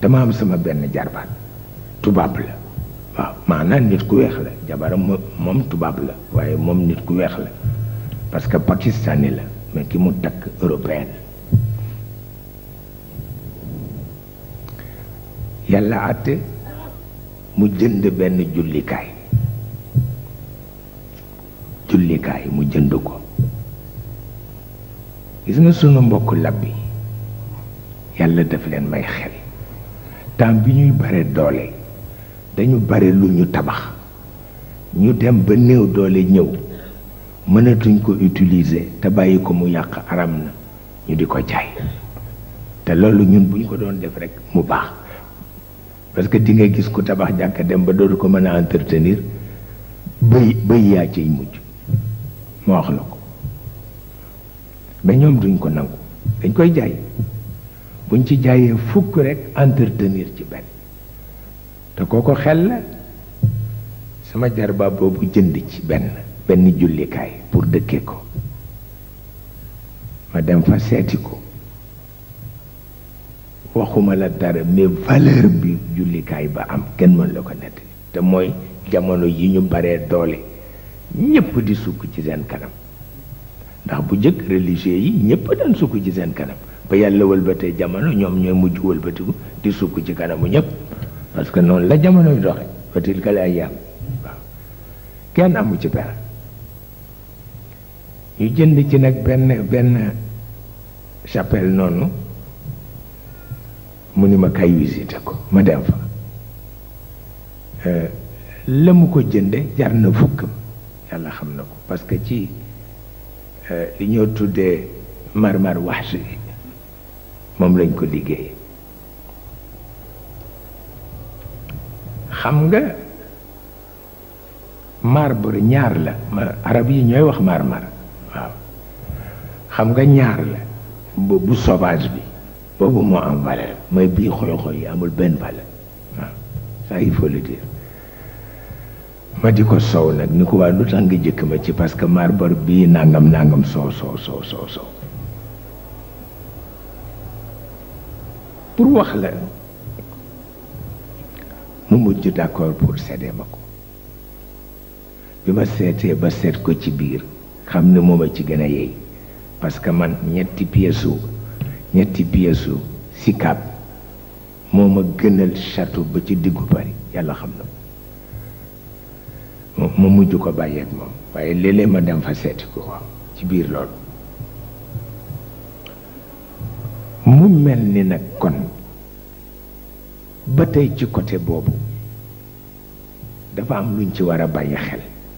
dama am sama benn jarbaat tubaab la waaw maanaam nit ku weex la jabaram moom tubaab la waaye moom nit ku weex la parce que pakistani la mais ki mu takk européenne yàlla àtte mu jënd benn jullikaay mu jënd ko gis nga sunu mbokk lab bi yàlla daf leen may xel temps bi ñuy bare doole dañu bare lu ñu tabax ñu dem ba néew doole ñëw mënatuñ ko utiliser te bàyyi ko mu yàq aram na ñu di ko jaay te loolu ñun bu ñu ko doon def rek mu baax parce que di nga gis ku tabax jàkka dem ba dootu ko mën a entretenir bëy yaa ciy mujj ma wax la ko mais ñoom duñ ko nangu dañ koy jaay buñ ci jaayee fukk rek entretenir ci benn te kooko xel la sama jarba boobu jënd ci benn jullikaay pour dëkkee ko ma dem fa seeti ko waxuma la dara mais valeur bi jullikaay ba am kenn mën la ko nettali te mooy jamono yi ñu baree doole ñépp di sukk ci seen kanam ndax bu jëkk religieux yi ñépp daan sukk ci seen kanam ba yàlla wëlbatee jamono ñoom ñooy mujj wëlbatiku di sukk ci kanamu ñépp parce que noonu la jamono yu doxe wa tilka al ayyaam waaw kenn amu ci pera ñu jënd ci nag benn chapelle noonu mu ni ma kay visité ko ma dem fa la mu ko jënde jar na fukkam yàlla xam na ko parce que ci li ñoo tuddee marmar wax si moom lañ ko liggéey xam nga marbre ñaar la arab yi ñooy wax marmar waaw xam nga ñaar la bu sauvage bi boobu moo am valeur mooy bii xoy-xoy yi amul benn valeur waaw ça il faut le dire ma di ko sow nag ni ko waa lu tax nga jëkk ma ci parce que marbre bii nangam soow pour wax la mu mujj d'accord pour céder ma ko bi ma seetee ba seet ko ci biir xam ne moom a ci gën a yey parce que man ñetti pièces Sicap moo ma gënal château ba ci diggu Paris yàlla xam na ma mujj ko bàyyeeg moom waaye léeg-léeg ma dem fa seeti ko waaw ci biir loolu mu mel ni nag kon ba tey ci côté boobu dafa am luñ ci war a bàyyi xel